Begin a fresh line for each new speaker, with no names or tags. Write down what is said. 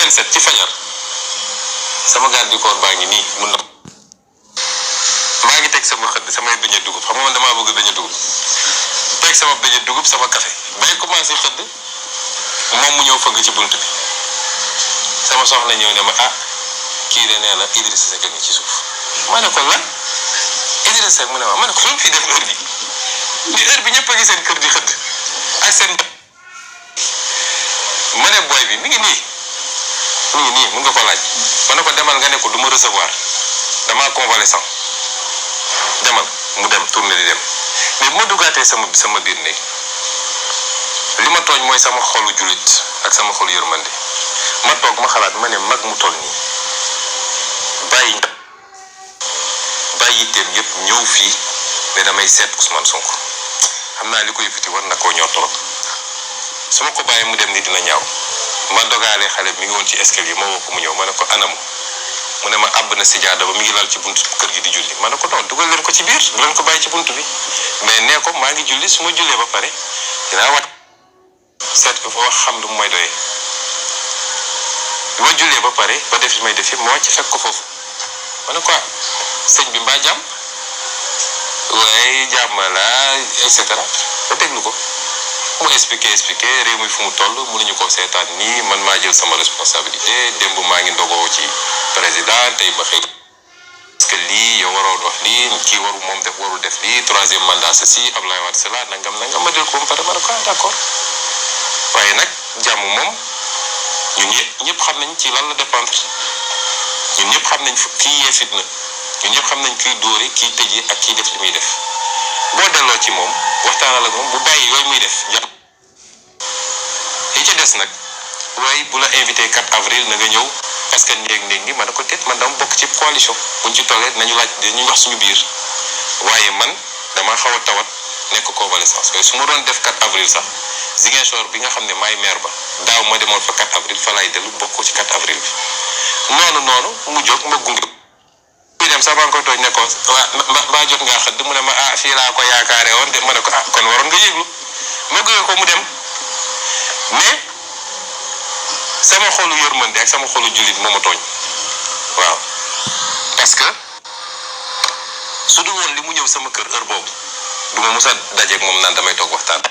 27 ci fajar sama garde du corps baa ngi nii mun na maa ngi teg sama xëdd samay beñe dugub xam nga man damaa bëgg beñe dugub teg sama beñe dugub sama café bay commencé xëdd moom mu ñëw fëgg ci bunt bi sama soxna ñëw ne ma ah kii de nee na Idrissa Seck ngi ci suuf ma ne ko lan Idrissa Seck mu ne ma ne ko lu mu fi def heure bi ñëpp a ngi seen kër di xëdd ak seen ma ne booy bi mi ngi nii mun nga ko laaj ma ne ko demal nga ne ko du ma recevoir damaa convalescent demal mu dem tourné di dem mais bu ma duggaatee sama biir néeg li ma tooñ mooy sama xolu jullit ak sama xolu yërmande ma toog ma xalaat ma ne mag mu toll nii bàyyi yitteem yëpp ñëw fii ne damay seet Ousmane Sonko xam naa li ko yëkkati war na koo ñor trop su ma ko bàyyee mu dem ni dina ñaaw ma dogaale xale mi ngi woon ci escalier ma woo ko mu ñëw ma ne ko anamu mu ne ma àbb na sijaada ba mi ngi lal ci buntu kër gi di julli ma ne ko non dugal leen ko ci biir bu leen ko bàyyi ci buntu bi mais nee ko maa ngi julli su ma jullee ba pare dinaa wat seet ko fa wax xam lu mooy doyee bi ma jullee ba pare ba def li may def yëpp ma wàcc fekk ko foofu ma ne ko sëñ bi mbaa jàmm waaye jàmm la et cetera ba déglu ko mu expliqué réew mi fu mu toll mënuñu ko seetaan nii man maa jël sama responsabilité démb maa ngi ndogoo ci président tey ma xëy parce que lii yow waroon wax lii kii warul def lii troisième mandat ceci Abdoulaye Wade cela nangam ma del ko mu pare ma ne ko d'accord waaye nag jàmm moom ñun ñëpp xam nañ ci lan la dépendre ñun ñëpp xam nañ kii yee fitna ñun ñëpp xam nañ kiy dóore kiy tëjee ak kiy def li muy def boo delloo ci moom waxtaanal ak moom bu bàyyi yooyu muy def jàpp yi ci des nag waaye bu la invité 4 avril na nga ñëw parce que néeg ni ma ne ko déet man dama bokk ci coalition buñ ci tollee nañu laaj dañuy wax suñu biir waaye man dama xaw a tawat nekk convalescence waaye su ma doon def 4 avril sax Ziguinchor bi nga xam ne maay maire ba daaw ma demoon fa 4 avril fa laay dellu bokk ci 4 avril bi noonu mu jóg ma gunge kuy dem sax maa ngi koy tooñ ne ko mbaa jot ngaa xëdd mu ne ma fii laa ko yaakaare woon de ma ne ko kon waroon nga yëglu ma gunge ko mu dem mais sama xolu yërmande ak sama xolu jullit moo ma tooñ waaw parce que su dul woon li mu ñëw sama kër heure boobu du ma mës a dajeeg moom naan damay toog waxtaan